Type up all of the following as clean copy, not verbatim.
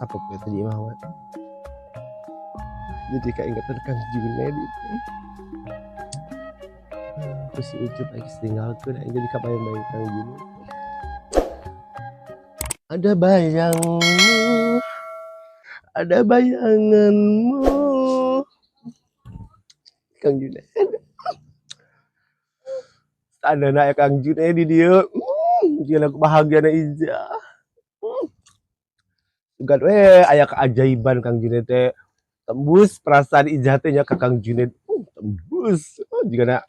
Kapok teh di imah we. Jadi kaingetan Kang Junet itu. Ku si Ucup aing geus tinggalkeun aing jadi kabayang-bayang Kang Junet. Ada bayangmu, ada bayanganmu. Kang Junet. Sadana aya Kang Junet di dieu. Gila aku bahagia na Ijah. Sugan we aya keajaiban Kang Junet teh. Tembus perasaan Ijah teh nya ka Kang Junet. Tembus. Jigana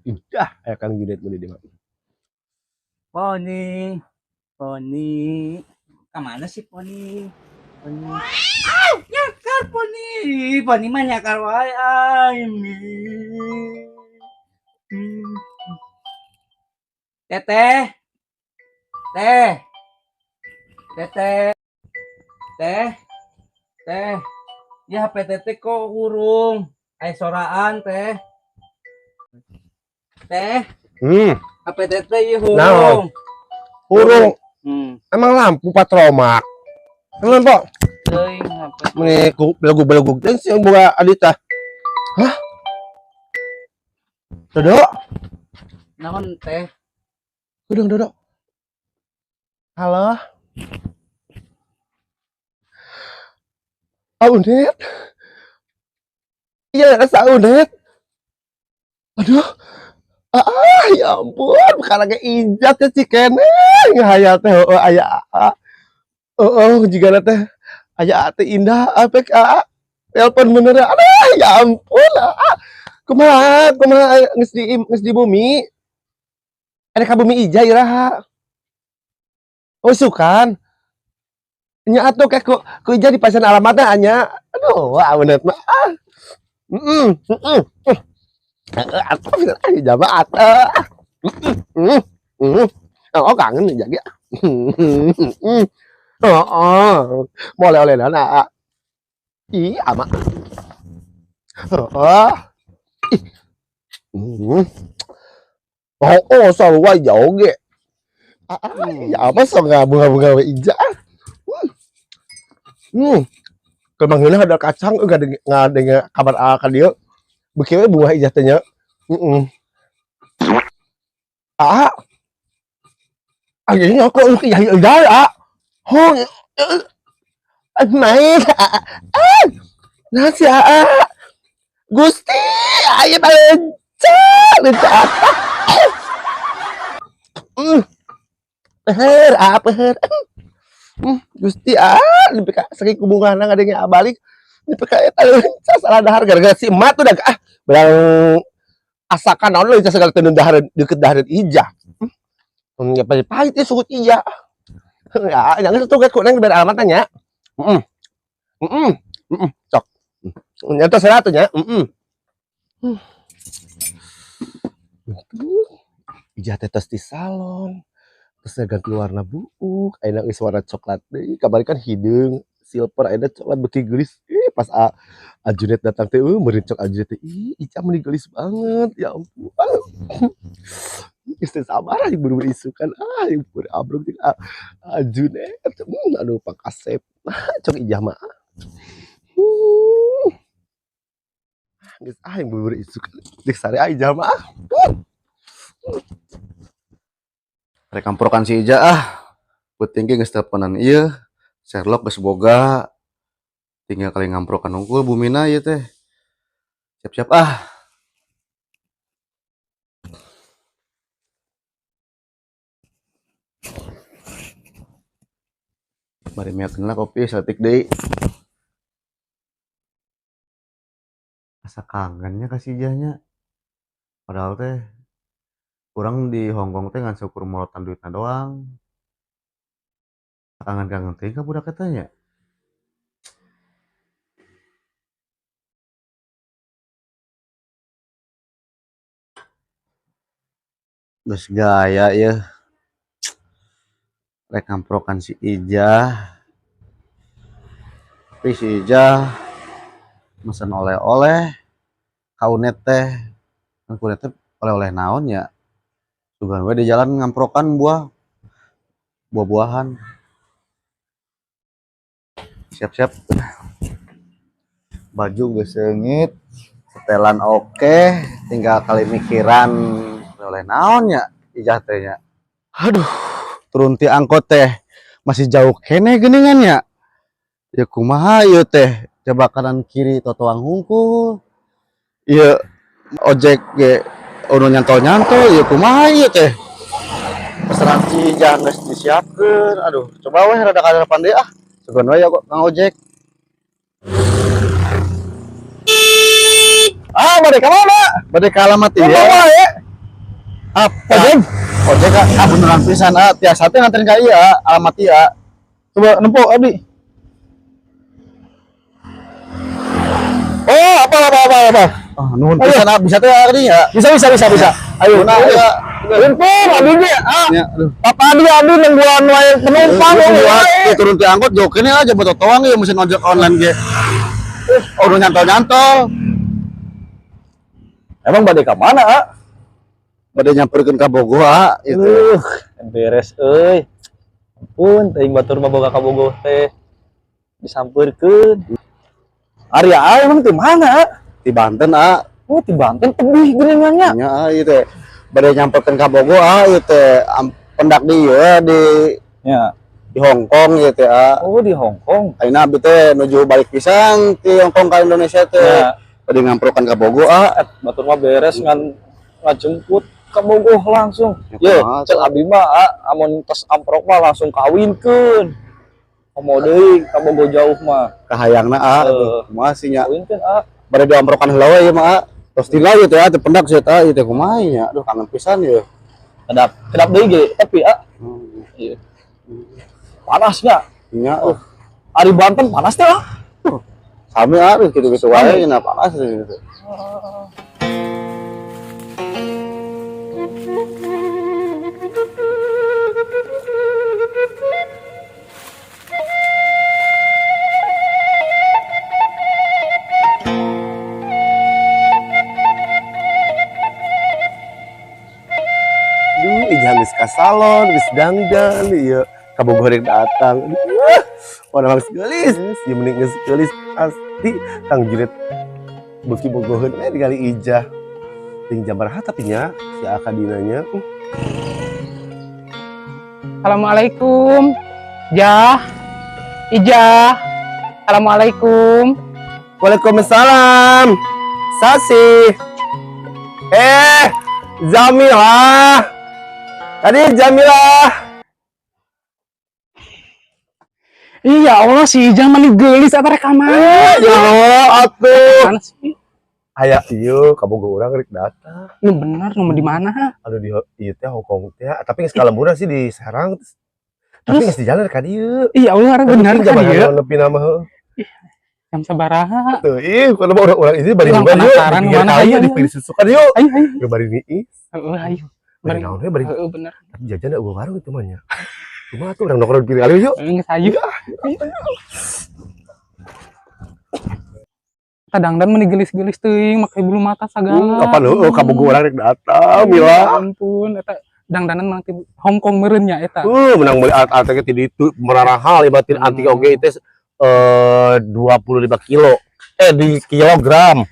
indah aya Kang Junet mun di dieu mah. Poni, Poni. Ka mana sih Poni? Poni. Au, nyakar Poni. Poni mah nyakar wae aing. Teteh. Teh. Teteh. Teh. Teh. Ya HP teteh kok urung. Aya soraan teh. Teh. HP teteh ieu hurung. Naon? Hurung. Emang lampu patromak. Kenapa, Pok? Teuing HP. Meni ku belegug-belegug teh sih yang boga Adita. Hah? Dodo? Naon teh? Udah, Dodo. Halo. Aunet. Iya, rasa Aunet. Aduh. Ah, ya ampun, perkara ge ijat ya cikene ngahayal teh heueuh aya aa. Heueuh jigana teh aya teh indah apek aa. Telepon bener aduh ya ampun aa. Kumaha kumaha geus di bumi. Ada ka bumi ijah iraha. Oh sukan. Nya atuh ke ku ijah di pasan alamatna anya. Aduh, Aunet mah. Ah. Heeh, heeh. Atuh bisa aja jamaah. Oh, kangen nih jadi. Oh, oh. Mau oleh-oleh lah, Ih, ama. Oh. Ih. Oh, oh, selalu wae jauh ge. Ah, ya apa sok ngabunga-bunga we ija. Kemang heula ada kacang ngadenge kabar a ka dieu. Beuki we bunga ijah teh nya. Heeh. Ah. Ayeuna kok lu ijah ijah ah. Ho. Main. Ah. Nah si aa. Gusti, aya balenca, lenca. Peher, ah, peher. Gusti, ah, nepi ka saking kubungahna ngadenge a balik. Nepi ka eta leunca salah dahar gara-gara si emak tuh dah, ah, berang asakan naon leunca segala teu dahar deukeut dahareun ijah. Ya pahit-pahit ya sugut ijah. Ya, jangan tuh ku neng bere alamatna nya. Heeh. Heeh. Heeh, sok. Nyata seratus nya. Heeh. Ijah teh tos di salon. Terus ganti warna buuk, ayeuna geus warna coklat deui, kamari kan hideung, silver ayeuna coklat beuki geulis. Ih, pas Ajunet datang teh, meureun cok Ajunet teh, ih, Ica meni geulis banget, ya ampun. Geus teu sabar aing buru-buru isukan, ah, aing buru abruk jeung Ajunet. Aduh pangkasep. Cok Ijah mah. Geus ah aing buru-buru isukan. Geus sare ah Ijah mah. Rek kamprokan si Ija ah. Penting ge geus teleponan ieu. Sherlock geus boga. Tinggal kali ngamprokan unggul bumina ieu teh. Siap-siap ah. Mari miakeun lah kopi saeutik deui. Asa kangennya ka si Ijahnya. Padahal teh urang di Hong Kong teh ngan syukur morotan duitna doang. Kangen-kangen teh ka budak eta nya. Geus gaya yeuh. Rek ngamprokan si Ijah. Tapi si Ijah mesen oleh-oleh ka Unet teh. Kan ku Unet teh oleh-oleh naon ya? Sugan we di jalan ngamprokan buah buah-buahan. Siap-siap. Baju geus seungit, setelan oke, tinggal kali mikiran oleh naon nya Ijah teh nya. Aduh, turun ti angkot teh masih jauh keneh geuningan nya. Ya kumaha ieu teh? Coba kanan kiri totoang hungkul. Ieu ojek ge anu nyantol-nyantol, ieu kumaha ieu teh? Pesanan si Ijah geus disiapkeun. Aduh, coba weh rada ka depan deui ah. Sugan we ya kok Kang ojek. Ah, bade ka mana? Bade ka alamat ieu. Kumaha ya? Apa? Ojek. Ojek ah, beneran pisan ah, tiasa teh nganterin ka ieu ah, alamat ieu ah. Coba nempo abdi. Oh, apa apa apa apa. Ah, nuhun pisan ah, bisa teh ah ya. Bisa bisa bisa bisa. Ayo, Nah, ayo. ya. Untung abdi ge ah. Ya, aduh. Papa abdi abdi nungguan wae penumpang Buat wae. turun ti angkot jauh kene aja buat totoang ya mesin ojek online ge. Oh, udah nyantol-nyantol. Emang bade ka mana, ah? Bade nyamperkeun ka Bogo ah, itu. Beres euy. Ampun, teuing batur mah boga kabogoh teh. Disampeurkeun. Arya ah, emang di mana, ah? Di Banten ah. Oh, di Banten tebih geuningan nya. Nya ah, ieu teh. Bade nyamperkeun ka Bogo ah, ieu teh. Pendak di ieu di Ya. di Hong Kong ieu teh ah. Oh, di Hong Kong. Ayeuna abdi teh nuju balik pisan ti Hong Kong ka Indonesia teh. Ya, Bade ngamprokan ka Bogo ah. batur mah beres ngan ngajemput ka Bogoh langsung. Ya, Ye, kumaha cek tuh? abi mah ah, amun tos amprok mah langsung kawinkeun. Komo deui ka Bogoh jauh mah. Kahayangna ah, Eh. kumaha sih nya. Kawinkeun ah. Bade diamprokan heula we ieu mah ah. Tos dila ieu teh ah, teu pendak sih ah, ieu teh kumaha nya. Aduh, kangen pisan ieu. Kedap, kedap deui ge, tapi ah. Iya. Panasnya. Nya, uh, Ari Banten panas teh ah. sami ah, gitu-gitu wae nya panas gitu. Aduh, Ijah geus ka salon, geus dangdan, ieu kabogoh rek datang. Aduh, orang geus geulis, ieu mending geus geulis pasti Kang Junet beuki bogoheun we digali Ijah. Ting jam baraha tapi nya si Akadinanya. Assalamualaikum. Jah. Ijah. Assalamualaikum. Waalaikumsalam. Sasi. Eh, Jamilah. Tadi Jamilah. Iya Allah, si Ijah mani geulis apa rek ka mana? Eh, ya Allah, atuh. Mana sih? Aya ieu kabogoh urang rek datang. Nu bener, nu di mana? Aduh, di ieu teh Hongkong teh, tapi geus kalemburna sih di Serang. Tapi Terus? geus di jalan ka dieu. Iya Allah, bener Tapi kan ieu? nepi nama heuh. Jam sabaraha? Tuh, ih, kalau mau orang-orang ini bari Urang juga yuk, di penasaran pinggir mana, kali ayo, di ayo. pinggir susukan yuk. Ayo, ayo. Yuk bari niis. Heeh, ayo. Bari Bari. naon we bari Heeh, bener. tapi jajan da eueuh warung itu mah nya. Kumaha tuh urang nongkrong di pinggir kali yuk. Geus ayo. Kadang-kadang meni geulis-geulis teuing make bulu mata sagala. Kapan heueuh kabogoh urang rek datang, Ya Mila. ampun, eta dangdanan mah ti Hong Kong meureun nya eta. Menang beli alat-alat ti ditu mararahal ibatin antik oge itu 25 kilo. Eh, di kilogram.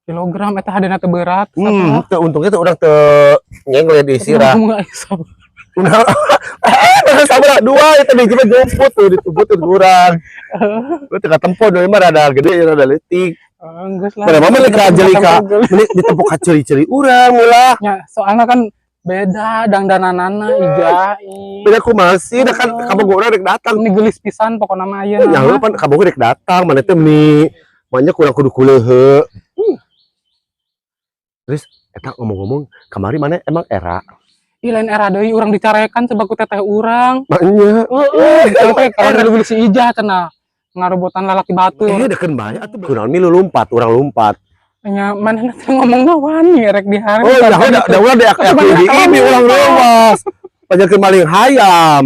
Kilogram eta hadena teu berat. Teu untungnya tuh urang teu nyengle di sirah. Udah, sabar dua itu di cuma jemput tuh ditubut tuh kurang. Lu tengah tempo doi mah rada gede rada leutik. Geus lah. Mana mah meuli ka jeli ka meuli ditempok ka ceuli-ceuli urang meulah. Ya, soalnya kan beda dangdananana Ijah. Ih. Beda kumaha sih, da kan kabogoh urang rek datang. Ini geulis pisan pokona mah ayeuna. Ya lu pan kabogoh rek datang, mana teh meuni banyak kurang kudu kulehe. Terus eta ngomong-ngomong kamari mana emang era? Ih, lain era deui urang dicarekan coba ku teteh urang. Maknya Heeh, teteh kalau dibeli si Ijah cenah ngarobotan lalaki batur. Eh, deken bae atuh. Kunaon milu lumpat, urang lumpat. Nya manehna teh ngomongna wani rek di hari. Oh, dah udah dah udah deh aku di ini urang lewas. Pajakeun maling hayam.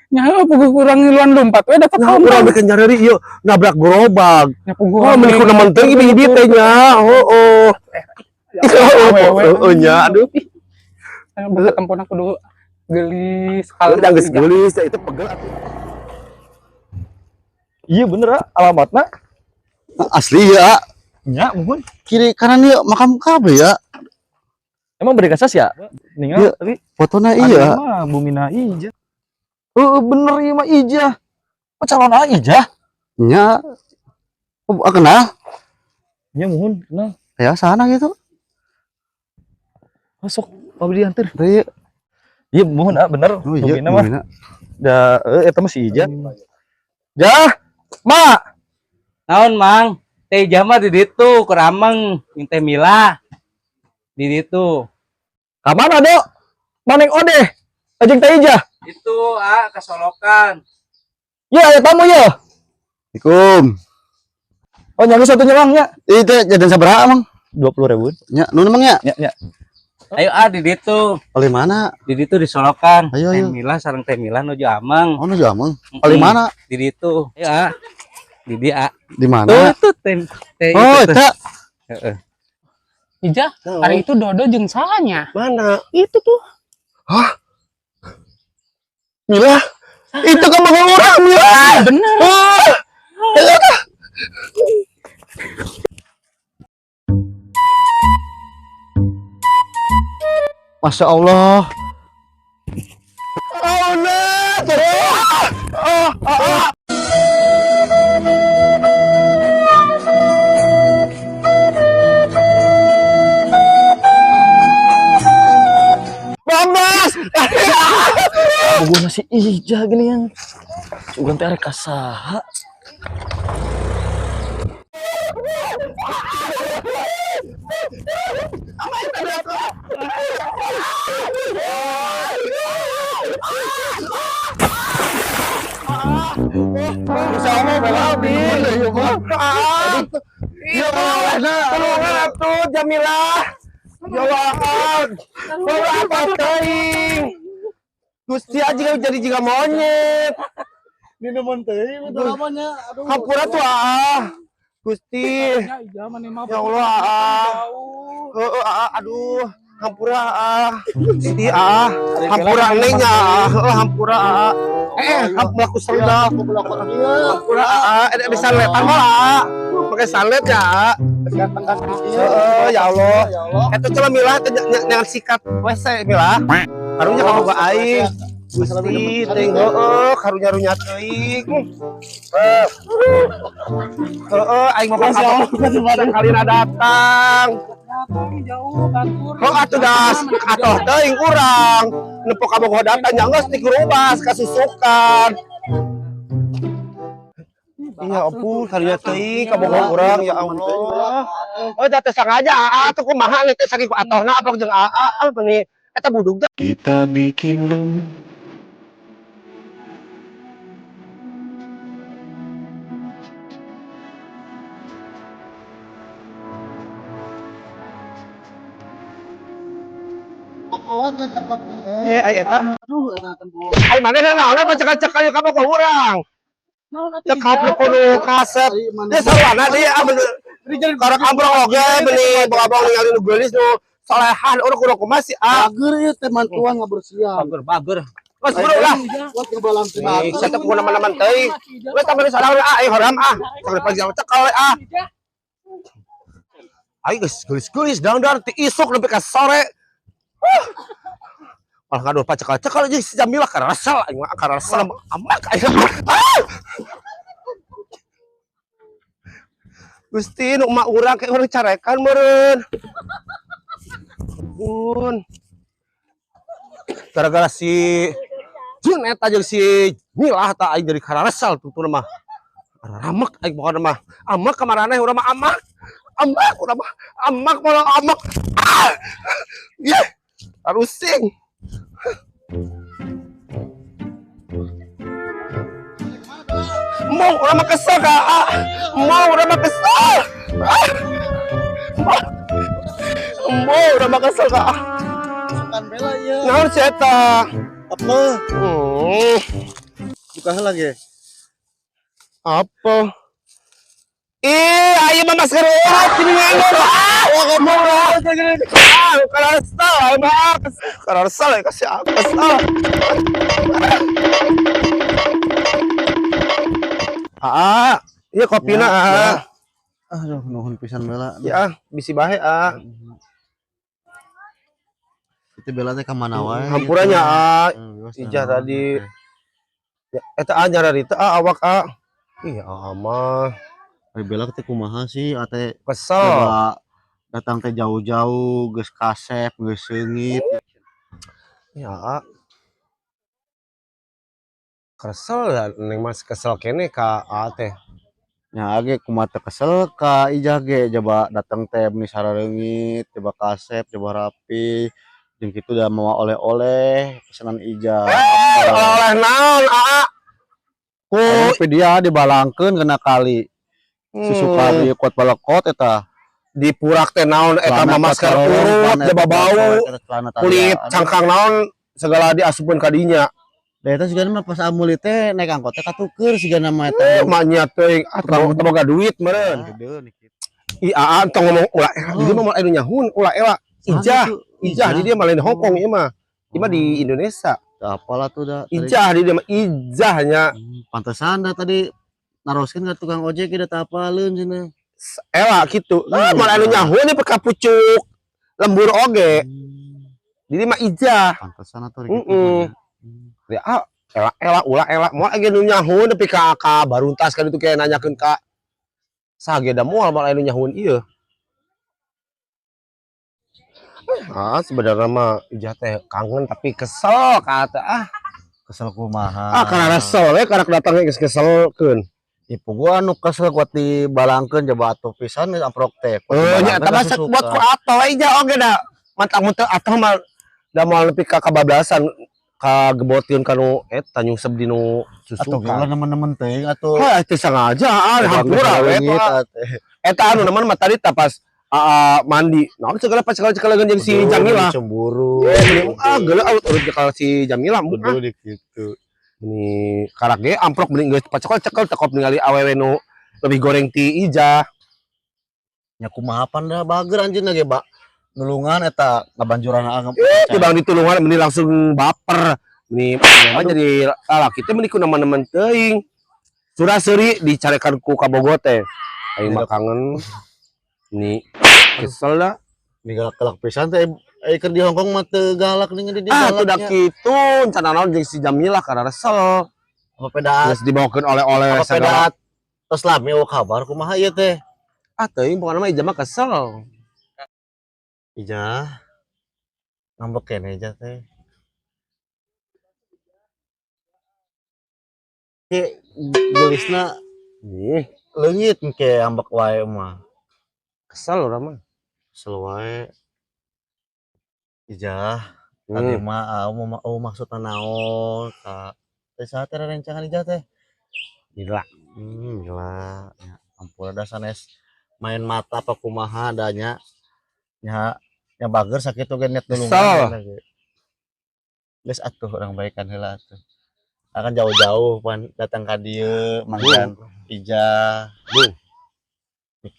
Nya puguh urang ngiluan lumpat we da Nah, urang bikin nyareri ieu nabrak gerobak. Nya puguh. Oh, meuni kudu menteng ibi-ibi teh nya. Oh, oh. Oh, nya aduh. Bener tempona kudu geulis Udah geus geulis itu pegel atuh. Iya bener ah, alamatna. Asli ya. Nya muhun. Kiri kanan ieu makam kabeh ya. Emang beri kasas ya? Ningal Iya. tapi Fotona iya iya. mah Bumina Ijah. Heeh bener ieu mah Ijah. Oh calon A Ijah. Nya. Oh, ah, kenal? Nya muhun kenal. Ya sana gitu. Masuk abdi diantar. Iya. Iya muhun ah bener. Oh iya, Bumina mah. Bumina. Da eta mah si Ijah. Jah, Ma. Naon, Mang? Teh Ijah mah di ditu, keur ameng, jeung Teh Mila. Di ditu. Ka mana, Dok? Maneng odeh. Ajeng Teh Ijah. Itu, ah, kasolokan. Ya, aya tamu ya. Assalamualaikum. Oh, nyaga satu nyewang nya. Itu jajan sabaraha, Mang? 20 ribu. Nya, nu emang nya? Nya, nya. Ayo ah di ditu. Oleh mana? Di ditu disolokan. Ayo, Teh ayo. Mila sareng Teh Mila nuju ameng. Oh, nuju ameng. Oleh mana? Di ditu. Ayo ah. Di dia. Ah. Di mana? Tuh, tuh teh teh Oh, itu tuh. eta. Heeh. Ijah, hari itu Dodo jeung sahanya. Mana? Itu tuh. Mila, itu kan bakal orang Mila. Bener. Ah, Masya Allah. Oh no! Oh, oh, oh. Bambas! Gua masih Ijah gini yang. Sugan teh arek ka saha? Ya Allah, tolongan atuh Jamilah. Ya Allah, tolong apa teuing? Gusti aja jadi jiga monyet. Minuman teuing itu namanya. Aduh. Hampura tuh ah. Gusti. Ya, Ijah mana mah. Ya Allah, ah. Heeh, ah, aduh, hampura ah. Gusti ah, hampura neng ah, heeh hampura ah. Eh, hampura ku sendal. Hampura ah, eh bisa letan mah ah. Pakai salet ya. Heeh, ya Allah. Eta coba milah teh jangan sikat WC milah. Karunya kaboga aing. Gusti teuing heeh, karunya-runya teuing. Heeh, aing mah sakalina datang. Jauh batur. Oh atuh das, atuh teuing urang. Nepo kabogoh datang nya geus dikurubas kasusukan. Ya ampun, karunya teuing kabogoh urang ya Allah. Oh, da teh sengaja aa tuh kumaha nih teh saking ku atohna apa jeung aa ah meuni eta budug teh. Kita bikin Eh, ai eta. Ai maneh naon apa cekal-cekal ieu kabogoh urang. Cekap nu kudu kasep. Dia sarwana dia ah bener. Karek ambrok oge beuni boga-boga ningali nu geulis nu solehan urang kudu kumaha sih ah. Bager ieu teh mantuan ngabersihan. Bager, bager. Geus buru lah. Buat ngebalang Nih, saya teh kudu naman-naman teuing. Geus tambah sadar ah aing horam ah. Sakali pagi cekal ah. Aing geus geulis-geulis dangdar ti isuk nepi ka sore. Huh. Malah ngaduh pacekal-cekal jeung si Jamilah karasal aing mah karasal amak aing. Ah! Gusti nu emak urang kayak urang carekan meureun. Ampun. Gara-gara si Jun eta jeung si Milah ta aing jadi kararesal tuh mah. Ramek aing pokona mah. Amak ka maraneh urang mah amak. Amak urang mah. Amak malah amak. Ah! Yeh, harusing. Mau urang mah kesel ka ah. Mau urang mah kesel. Ah. Mau urang mah kesel ka ah. Sukan bela ieu. Naon si eta? Apa? Hmm. Buka heula ge. Apa? Ih, ayo mah masker urat ini nganggur. Ah, wah mau lah. Ah, karasal, ayo mah. Karasal ya kasih aku kesal. Aa, iya kopina Ya, aa. ya. Aduh, nuhun pisan, Bella. Ya, bisi bahe aa. Itu Bella teh ka mana wae? Hampura nya aa. Biasa Ijah naon, tadi. teh. Ya, eta aa nyararita aa awak aa. Ih, aa mah Ari Bella teh kumaha sih ate? Kesel. Coba datang teh jauh-jauh, geus kasep, geus seungit. Ya, aa. Kesel lah, neng mas kesel keneh ka aa teh. Nya ge kumaha teu kesel ka Ijah ge, coba datang teh meni sarareungit, coba kasep, coba rapi. Jeung kitu da mawa oleh-oleh pesanan Ijah. Oleh naon aa? Ku Tapi dia dibalangkeun kena kali. Si Sukari kuat balekot eta. Dipurak teh naon eta Celana mah, masker kuat urut celana jaba eta bau, eta celana kulit talian. Cangkang naon segala diasupkeun ka dinya. Da eta sigana mah pas amuli teh naik angkot teh katuker sigana mah eta. Eh, maknya teuing ah teu teu boga duit meureun. Gede nih kitu. Ih, aa tong ngomong ulah era. Di dia mah moal anu nyahun ulah era. Ijah, Ijah di dia mah lain Hongkong ieu mah. Ieu mah di Indonesia. Apalah tuh da. Tadi. Ijah di dia mah ijahnya. Pantesan dah tadi naroskeun ka tukang ojek ge da teu apaleun cenah. Ela gitu. Ah, moal anu nyahun ieu ka pucuk lembur oge. Di dia mah ijah. Pantesan atuh gitu. Ya, ah, ela ela ulah ela moal ge nu nyahun nepi ka baruntas kan itu kayak nanyakeun ka saha ge da moal moal anu nyahun ieu. Ah, sebenarnya mah Ijah teh kangen tapi kesel ka teh ah. Kesel kumaha? Ah, karena resel we karena datangnya geus keselkeun. Ibu gua anu kesel kuat dibalangkeun coba atuh pisan geus amprok teh. Kuat Eh, nya dibalangkeun eta mah ka buat ku susukan. atoh we Ijah oge da. Mantap mun teu atoh mah da moal nepi ka kabablasan kagebotin kanu eta nyungsep di nu Atuh susukan. ulah nemen-nemen teuing atuh. Hah, teu sengaja ah hampura we Leungit, eta. atuh. Eta anu nemen mah tadi tah pas aa mandi. Nah, segala pas segala segala jeung si Aduh, Jamila. Cemburu. Eh, meni, ah geuleuh urut kalau si Jamila ah. Kudu di kitu. Meni karak ge amprok meni geus pacekel-cekel tekop ningali awewe nu lebih goreng ti Ijah. Nya kumaha pan da bager anjeunna ge, Pak. Nulungan eta ngabanjuran anggap. Eh, tibang ditulungan meni langsung baper. Meni mah jadi lalaki teh meni ku nemen-nemen teuing. Surah seuri dicarekan ku kabogo teh. Aing mah kangen. Meni kesel dah. Ini galak-galak pisan teh keur di Hongkong mah teu galak nih di Ah, tuh dah galaknya. kitu, can naon jeung si Jamilah karena resel. Apa peda Geus dibawakeun oleh-oleh apa segala. peda tos lami eueuh kabar kumaha ieu teh? Ah, teuing pokona mah Ijah mah kesel. Ijah. Ngambek keneh Ijah teh. Ke geulisna Ih, leungit engke ambek wae mah. Kesel urang mah. Kesel wae. Ijah, tadi mah mau oh, maksudna naon ka teh saha teh rerencangan Ijah teh? Gila. Gila. Ya, ampura da sanes main mata apa kumaha da nya. Nya nya bager sakitu ge net nulungan. Kesel. Geus atuh urang baikan heula atuh. Akan jauh-jauh pan datang ka dieu manggihan Ijah. Bung.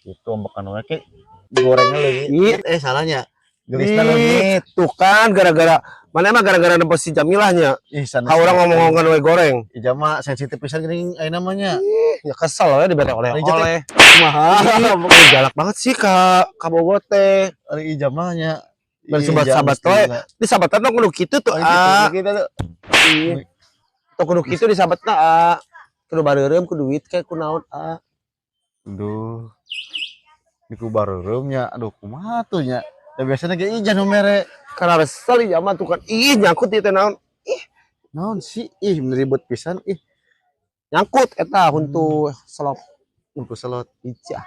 Kitu ambekan wae ke gorengnya leungit. Ih. Eh, salahnya. Geulisna Ih, leungit. tuh kan gara-gara mana emang gara-gara nempo si Jamilahnya. Ih, sanes. Ka urang ngomong-ngomongkeun we goreng. Ijah mah sensitif pisan geuning ayeuna mah nya. Ya kesel we dibere oleh-oleh. Kumaha? Ih, galak banget sih ka kabogo teh. Ari Ijah mah nya. Dan Ih, sobat-sahabat Ijah we. mesti Di sahabatan tong kudu kitu tuh Oh, gitu, ah. gitu tuh. Ih. Tong kudu kitu di sahabatna ah. Kudu bareureum ku duit kayak ku naon ah. Aduh. Di ku bareureum nya. Aduh, kumaha tuh nya? Da biasanya ge Ijah nu mere. Karena resel Ijah mah tuh kan. Ih, nyangkut ieu teh naon. Naon sih? Ih, ribet pisan ih. Nyangkut eta huntu selop Untuk selot. Ijah.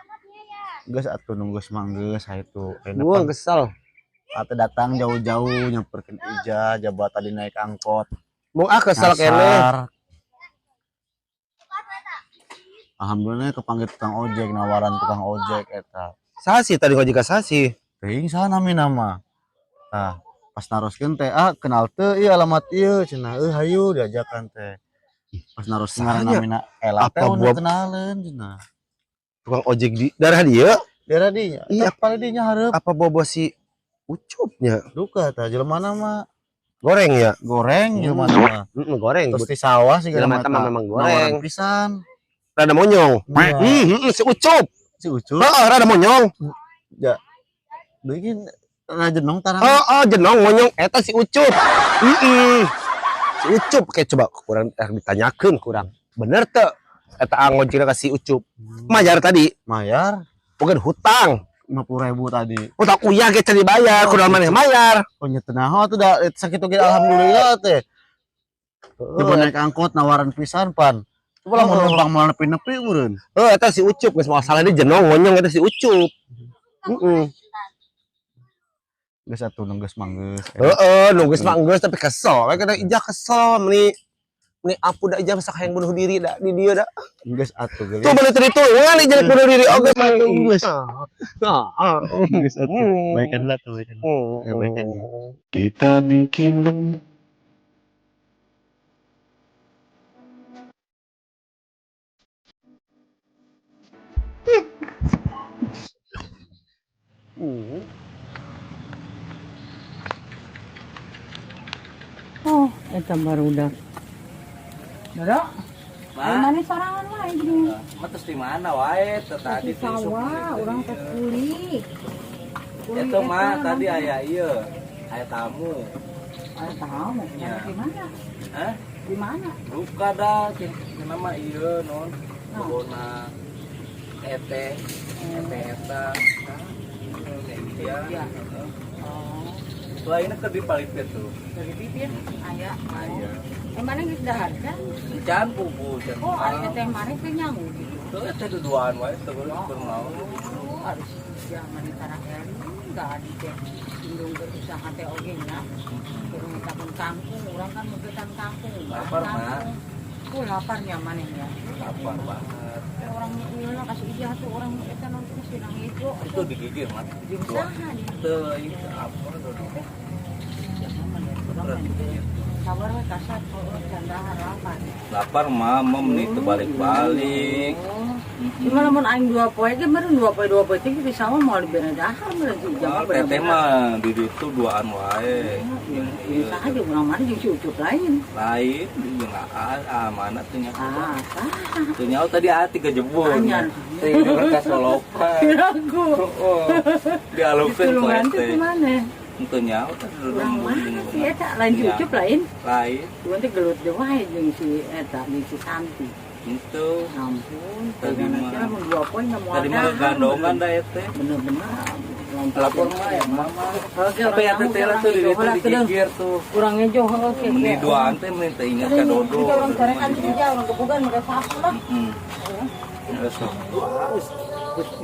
Geus atuh nunggu mah geus hayu. Ayeuna Gua pan kesel. atuh datang jauh-jauh nyamperkeun Ijah, jaba tadi naik angkot. Mau ah kesel keneh. Nyasar. Alhamdulillah kepanggil tukang ojek, nawaran tukang ojek eta. Sasi tadi ngojek ka sasi. Teuing saha namina mah. Tah, pas naroskeun teh, ah kenal teu ieu alamat ieu cenah, euy hayu diajakan teh. Pas naroskeun ngaran Sahanya? namina Ela teh Apa udah buat- kenaleun cenah. Tukang ojek di daerah dia Daerah dinya. Iya. Iya, paling dinya hareup. Apa bobo si Ucupnya? Duka tah jelema mah Goreng ya? Goreng jelema mah. Goreng. Terus di sawah sih Jelema mah memang goreng. Nawaran pisan. Rada monyong. Si Ucup. Si Ucup. Heeh, rada monyong. Ya. Bikin jenong tarang. Heeh, jenong monyong eta si Ucup. Heeh. Si Ucup kayak coba kurang ditanyakeun kurang. Bener teu? Eta ngojekna ka si Ucup. Mayar tadi. Mayar Bukan hutang. 50.000 tadi. Hutang uyah ge can dibayar, kudu maneh mayar. Oh nya teu naho atuh da sakitu ge alhamdulillah teh. Coba naik angkot nawaran pisan pan. Coba lamun numpang moal nepi-nepi meureun. Heeh, eta si Ucup geus masalah dia jenong monyong eta si Ucup. Heeh. Geus atuh nu geus manggeus. Heeh, nu geus mah geus tapi kesel. We kada Ijah kesel meni meni apu da Ijah masak hayang bunuh diri da di dieu da. Geus atuh geulis. Tuh balik ditulungan Ijah bunuh diri oge mah. Geus. Heeh. Geus atuh. Baikan lah tuh baikan. Baikan. Kita bikin Oh, eta barudak. Dodo, Ma, mana sorangan wae gini. mah terus di mana wae teh tadi Di sawah, urang teh kuli. Itu mah tadi aya ieu, aya tamu. Aya tamu, Ya. di mana? Hah? Di mana? Duka dah, cenah mah ieu non. Bogona ete, ete eta. Nah, iya. Oh, Lainnya ke di palipit tuh. dari bibir aya. Aya. Eh, mana geus dahar kan? Can pupu, can. Oh, ari teh maneh teh nyangu gitu. Tuh teh duduan wae teh keur mau. Oh, harus jangan ditara eling, enggak adi teh indung berusaha teh oge nya. Kudu ngetakeun kangkung, urang kan meugetan kangkung. Lapar, Mak. Oh, lapar nya maneh ya. Lapar banget. Orang ieu kasih ijah tuh orang eta nonton si nang ijo. Itu digigit, Mak. Jeung saha di Teu itu apa tuh? Sabar we kasat can dahar lapar. Lapar mah, mah meni teu balik-balik. Cuma lamun aing dua poe ge meureun dua poe teh bisa mah moal dibere dahar meureun si ujang. Teteh mah di ditu duaan wae. Saha jeung urang mana jeung si Ucup lain. Lain jeung aa mana teu nyaho. Ah, saha. Teu nyaho tadi aa tiga jebun. Anyar. Teh ka solokan. Kiraku. Oh, dialungkeun ku Ditulungan teh teh. kumaha? Teu nyaho tadi Urang mana si eta lain si Ucup lain. Lain. Cuman teh gelut deui wae jeung si eta jeung si Santi. Itu Ampun, Tadi mah- tadi mah dua poin nggak mau tadi mah gandongan da teh. Bener-bener. Lapor mah ya mama. Oke, Tapi eta teh lah tuh di ditu digigir tuh. Kurang ngejo, oke. Meni duaan teh meni teh ingat ka Dodo. Orang carekan saja, orang gebugan mereka sapu lah. Heeh.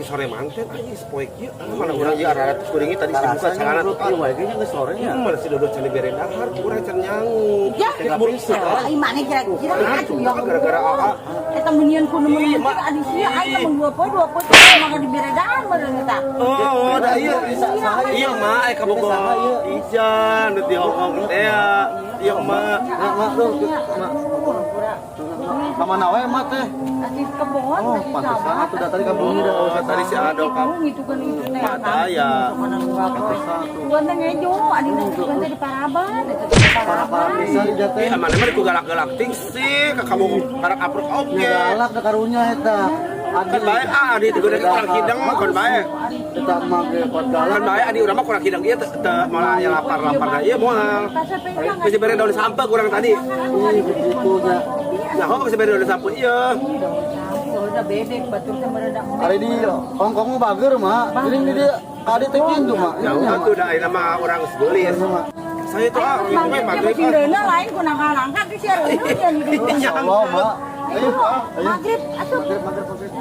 Sore manten anjing poe kieu. Mana urang ieu araratus kuringi tadi dibuka celana tuh. Iya wae ge nya geus sore nya. Mana si Dodo can dibere dahar, kurang can nyangu. Ya, ai mana kira-kira atuh ya Gara-gara AA. Eta meunian ku nu meunang adi sia aing mah dua poe teh maka dibere dahar meureun eta. Oh, da iya. Iya, mah aya kabogo. Ijan nu di Hongkong teh ya. Iya, mah. Mak, mak, mak. Ka mana wae mak teh? Adi kebon Oh, pantesan atuh da tadi ka bumi da Oh, tadi si Ado ka gitu kan itu teh. Mata ya. Tuan teh ngejo, adi teh tuan teh di Paraban, eta teh di Paraban. Bisa di teh. Iya, mana mah ku galak-galak ting sih ka kabogo karak apruk oge. Galak da karunya eta. Kan bae ah adi teh geuning kurang hidang mah kan bae. Eta mah ge kuat galak. Kan bae adi urang mah kurang hidang ieu teu malah aya lapar-lapar da ieu moal. Geus dibere daun sampeu kurang tadi. Ih, begitu nya. Nah, kok geus dibere daun sampeu ieu. Udah bebek batur teh meredak. Ari di Hongkong mah bager mah. Jadi di dia adi teh kitu mah. Jauh atuh da ayeuna mah urang geus geulis. Saya tuh ah, gitu we maghrib Masih reuna lain ku nangka-nangka di sia reuna ya di dieu. Allah mak. Ayo, ayo. Maghrib atuh. Maghrib, maghrib, maghrib.